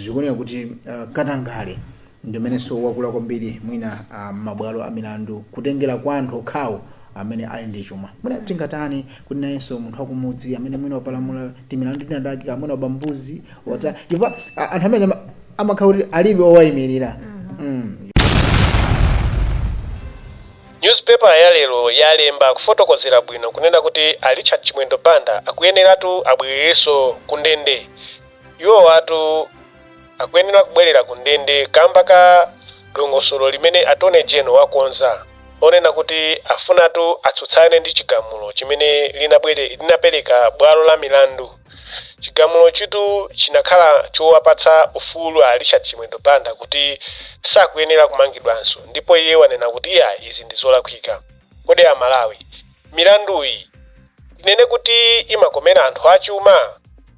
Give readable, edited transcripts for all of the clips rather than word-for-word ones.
Zikuoneka kuti katangale ndimenenso wakula kwambiri mwina mabwalo a milandu, kutengera kwa anthu okhawo amene ali ndi chuma. Mwina tingatani kuti nayenso munthu wakumudzi amene mwina wapalamula timilandu tinatake, amene waba mbuzi wata, chifukwa anthu amene amakhala kuti alibe owayimirira. Newspaper ya lero yalemba kufotokozera bwino kunena kuti a Richard Chimwendo Banda akuyeneratu abwererenso ku ndende. Iwo atu akuyenera kubwerera ku ndende kamba ka dongosolo limene Attorney General wakonza, onena kuti afunatu atsutsane ndi chigamulo chimene linapereka bwalo la milandu. Chigamulo chitu chinakhala chowapatsa ufulu a Richard Chimwendo Banda kuti sakuyenera kumangidwanso, ndipo iye wanena kuti iya, izi ndi zolakwika. Kodi Amalawi, milanduyi tinene kuti imakomera anthu achuma?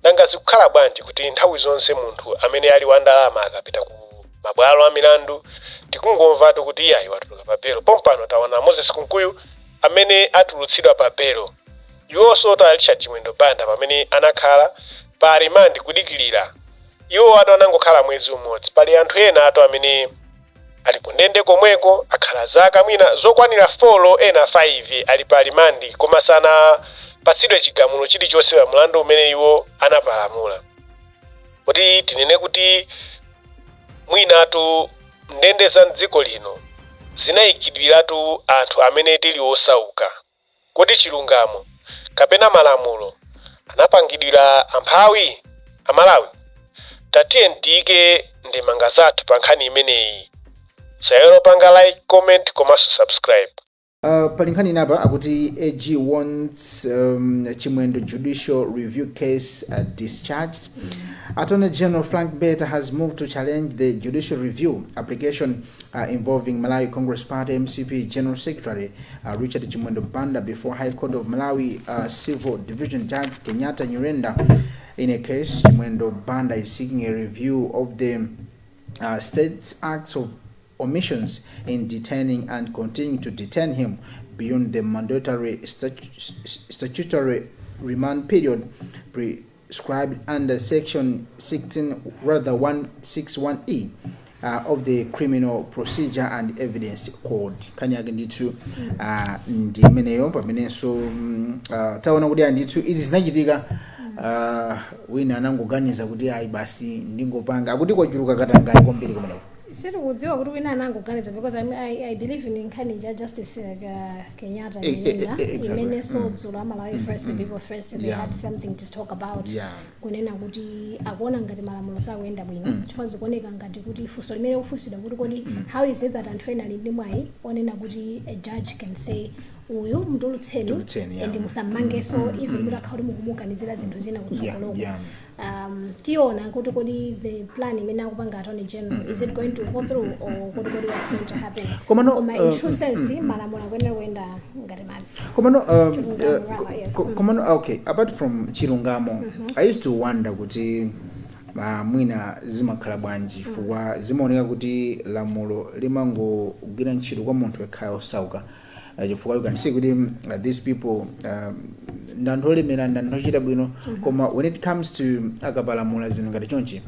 Nanga zikukhala bwanji kuti nthawi zonse munthu amene ali wa ndalama akapita ku mabwalo a milandu tikungomvatu kuti iyayi, watuluka pa belo pompano? Taona Moses Kunkuyu amene atulutsidwa pa belo. Iwonso ta Richard Chimwendo Banda, pamene anakhala pa remand kudikilira, iwo atu anangokhala mwezi umodzi. Pali anthu ena atu amene ali kundende komweko, akhala zaka mwina zokwanira 4, ena 5, ali pa remand, koma sanapatsidwe chigamulo chilichonse pa mlandu umene iwo anapalamula. Kodi tinene kuti mwinatu ndende za mdziko lino zinayikidwiratu anthu amene tili osauka? Kodi chilungamo kapena malamulo anapangidwira amphawi? Amalawi, tatiye tiyike ndemanga zathu pa nkhani imeneyi. Sayolo panga like, comment komanso subscribe. Pali nkhani inapa akuti AG wants Chimwendo judicial review case discharged. Attorney General Frank Mbeta has moved to challenge the judicial review application involving Malawi Congress Party, MCP, General Secretary Richard Chimwendo Banda before High Court of Malawi Civil Division Judge Kenyatta Nyirenda. In a case, Chimwendo Banda is seeking a review of the state's acts of omissions in detaining and continuing to detain him beyond the mandatory statutory remand period prescribed under section 16, rather 161E of the Criminal Procedure and Evidence Code. Nkhani yake ndithu ndi imeneyo, pamenenso taona kuti ndithu izi zinachitika, wina anangoganiza kuti ayi, basi, ndingopanga, akuti kwachuluka katangale kwambiri kumeneko. Sitikudziwa kuti wina anangoganiza, because I believe in nkhani ya Justice Kenyatta Nyirenda, imene so dzulo Amalawi First, the People First, they had something to talk about, kunena kuti akuona ngati malamulo sakuyenda bwino, chifukwa zikuoneka ngati kuti funso limene kufunsidwa kuti kodi how is it that anthu ena ali ndi mwayi onena kuti a judge can say uyu mutulutseni Mutulutseni, yeah. and musammangenso, even mutakhala kuti mukumuganizira zinthu zina kutsogoloko. Tiona kuti kodi the plan imene akupanga Attorney General, is it going to go through or kodi what's going to happen? Koma no, Koma in true sense, malamulo akuyenera kuyenda ngati madzi. Komano Chilungamo, rather, yes. Komano okay, apart from chilungamo, I used to wonder kuti mwina zimakhala bwanji, chifukwa zimaoneka kuti lamulo limangogwira ntchito kwa munthu yekhayo osauka, chifukwa you can see kuti these people ndi anthu olemera, ndi anthu ochita bwino, koma when it comes to akapalamula zinthu ngati chonchi,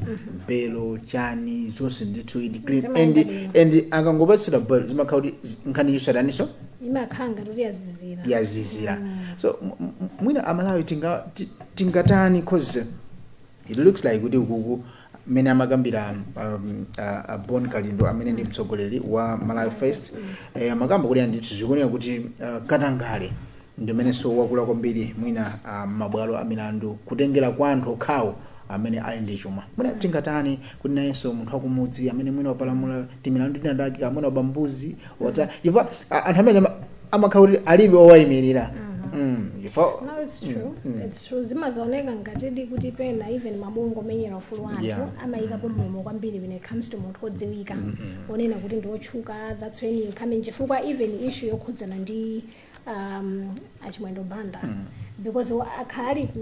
belo chani zonse ndithu it clean Zimayenda and bwino. And akangopatsidwa belo zimakhala kuti nkhani yosataniso. Imakhala ngati kuti yazizira. Yazizira. So mwina Amalawi tingatani? 'Cause it looks like kuti ukuku mmene amakambira Bon Kalindo, amene ndi mtsogoleri wa Malawi First, amakamba kuti andithu zikuoneka kuti katangale ndimenenso wakula kwambiri mwina mabwalo a milandu, kutengera kwa anthu okhawo amene ali ndi chuma. Mwina tingatani kuti nayenso munthu wakumudzi amene mwina wapalamula timilandu tinatake, amene waba mbuzi wata, chifukwa anthu amene amakhala kuti alibe owayimirira, chifukwa No, it's true. It's true. Zimazaoneka ngatidi kuti pena even mabungwe omenyera ufulu wa anthu amayikapo mlomo kwambiri when it comes to munthu odziwika, onena kuti ndi otchuka. That's when you come in, chifukwa even issue yokhudzana ndi Achimwendo Banda, because akhala ali ku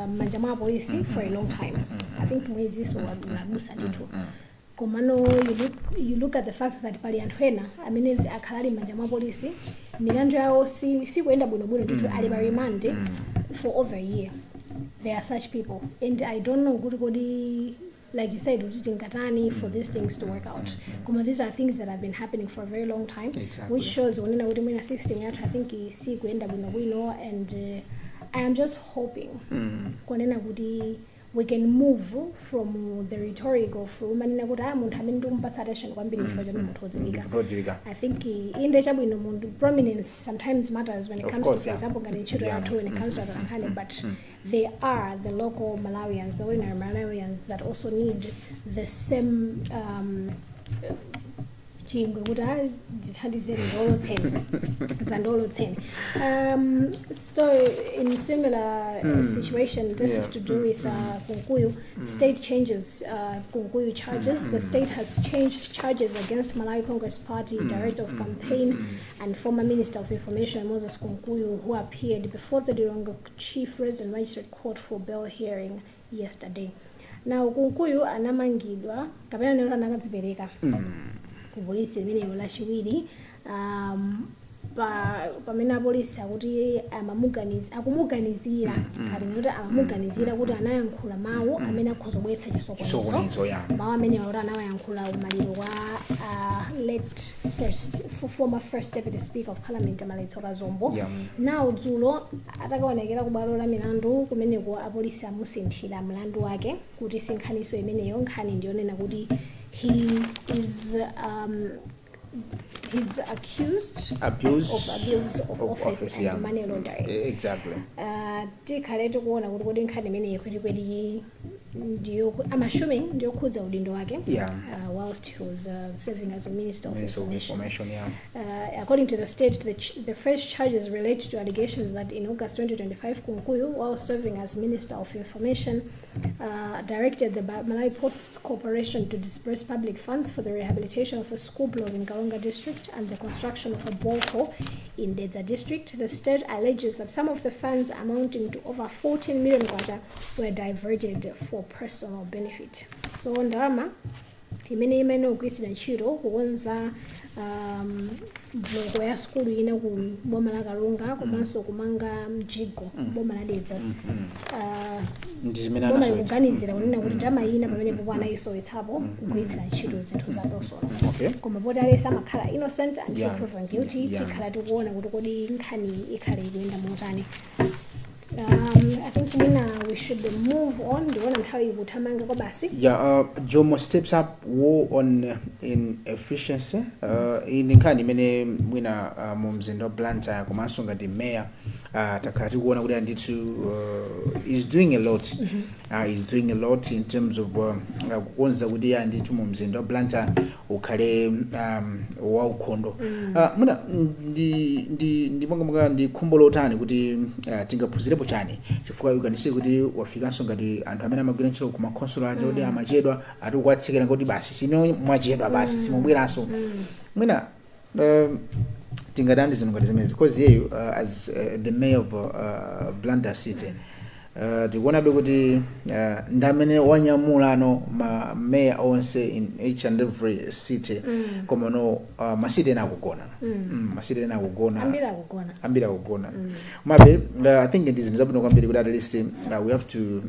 m'manja mwa apolisi for a long time, I think mweziso unadusa ndithu. Komano you look at the fact that pali anthu ena amene akhala ali m'manja mwa polisi, milandu yawo sikuyenda bwinobwino ndithu, ali pa remand for over a year. There are such people and I don't know kuti kodi Like you said, kuti tingatani for these things to work out? Koma these are things that have been happening for a very long time, which shows kunena kuti mwina system yathu, I think, sikuyenda bwinobwino. And I am just hoping kunena kuti we can move from the rhetoric of umanena kuti, ah, munthu amene ndikumpatsa attention kwambiri chifukwa choti munthu wodziwika. Munthu wodziwika. I think inde, chabwino, munthu, prominence sometimes matters when it Of comes course, to, for example, ngati ntchito yathu, when it comes to atolankhani, but they are the local Malawians, the ordinary Malawians that also need the same chingwe kuti, ah, ndithandizeni, ndiolotseni, zandolotseni. So in similar situation, this is to do with Kunkuyu. State changes Kunkuyu charges. The state has changed charges against Malawi Congress Party Director of Campaign and former Minister of Information Moses Kunkuyu, who appeared before the Lilongwe Chief Resident Magistrate Court for bail hearing yesterday. Now Kunkuyu anamangidwa, kapena nero anakadzipereka ku polisi imeneyo Lachiwiri, pamene apolisi akuti akumuganizira, khati kuti amamuganizira kuti anayankhula mawu amene akhoza kubweretsa chisokonezo. Chisokonezo, yeah. Mawu amene akuti anawayankhula umaliro wa late former First Deputy Speaker of Parliament Madalitso Kazombo. Now dzulo atakaonekera ku bwalo la milandu kumeneko, apolisi amusinthira mlandu wake kuti si nkhaniso imeneyo, nkhani ndiyonena kuti he's accused abuse of abuse of office and money laundering. Tikhale tikuona kuti kodi nkhani imeneyi kwenikweni ndiyo, I'm assuming ndiyokhudza udindo wake whilst he was serving as a Minister of Minister of Information. Information, yeah. According to the state, the fresh charges relate to allegations that in August 2025, Kunkuyu, while serving as Minister of Information, directed the Malawi Post Corporation to disburse public funds for the rehabilitation of a school block in Karonga District and the construction of a borehole in Dedza District. The state alleges that some of the funds, amounting to over 14 million kwacha, were diverted for personal benefit. So ndalama imene kugwiritsidwa ntchito kukonza block ya sukulu ina ku boma la Karonga komanso kumanga mjigo boma la Dedza. Ndi zimene Boma anasowetsa. likuganizira kunena kuti ndalama ina pamenepo anayisowetsapo kugwiritsira ntchito zinthu za personal. Koma poti alesi amakhala innocent until proven guilty, tikhala tikuona kuti kodi nkhani ikhale ikuyenda motani. I think mwina we should move on, ndiona nthawi ikuthamanga kwa basi. Yeah, Jomo steps up war on inefficiency. Iyi ndi nkhani imene mwina mu mzinda wa Blantyre komanso ngati mayor, takhala tikuona kuti andithu is doing a lot, is doing a lot in terms of kukonza kuti andithu mu mzinda wa Blantyre ukhale waukhondo. Mwina ndi monga ndi khumbo lotani kuti tingaphunzirepo chani, chifukwa you can see kuti wafikanso ngati anthu amene amagwira ntchito ku makhonsolo aja kuti amachedwa, atikuwatsekera kuti basi, sino mwachedwa, basi simubweranso. Mwina tingatani zinthu ngati zimenezi? Because yeyo, as the mayor of Blantyre City, tikuonabe kuti ndi amene wanyamulano ma mayor onse in each and every city, koma no, ma city ena akugona, ma city ena akugona. Ambiri akugona. Ambiri akugona. Mabe I think ndi zinthu zabwino kwambiri kuti at least we have to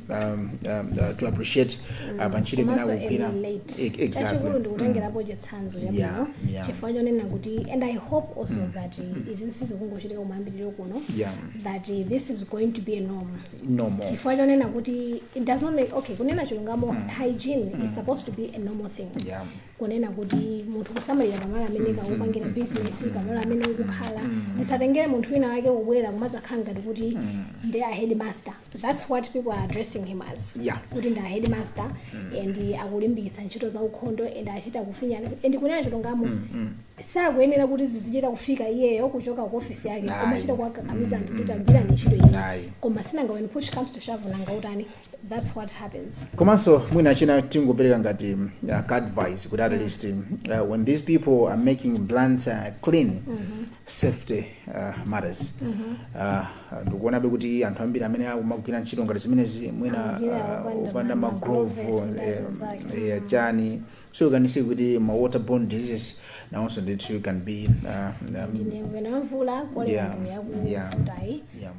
appreciate pa ntchito imene Komanso akugwira. Emulate. Exactly. Chachikulu ndikutengerapo chitsanzo chabwino, chifukwa chonena kuti, and I hope also that izi sizikungochitika kumayambiriro kuno, that this is going to be a norm, Normal. Chifukwa chonena kuti it does not make, okay, kunena chilungamo, hygiene is supposed to be a normal thing, kunena kuti munthu kusamalira pamalo amene kaupangira business, pamalo amene ukukhala, zisatengere munthu wina wake kubwera kumadzakhala ngati kuti ndi a headmaster. That's what people are addressing him as, kuti ndi a headmaster and akulimbikitsa ntchito za ukhondo and achita kufinyana. And kunena chilungamo, sakuyenera kuti zizichita kufika iyeyo kuchoka ku office yake kumachita kuwakakamiza anthu kuti agwirani ntchito iyi. Koma sinanga when push comes to shove, nanga utani? That's what happens. Komanso mwina china tingopereka ngati ka advice kuti at least when these people are making Blantyre clean, safety matters. Ndikuonabe kuti anthu ambiri amene akumagwira ntchito ngati zimenezi mwina Amagwira opanda opanda ma ma glove, gloves, ndazo. Chani, so you can see kuti ma waterborne diseases nawonso ndithu can be Ndinyengo ya mvula, kolera yakuvutayi. Yeah.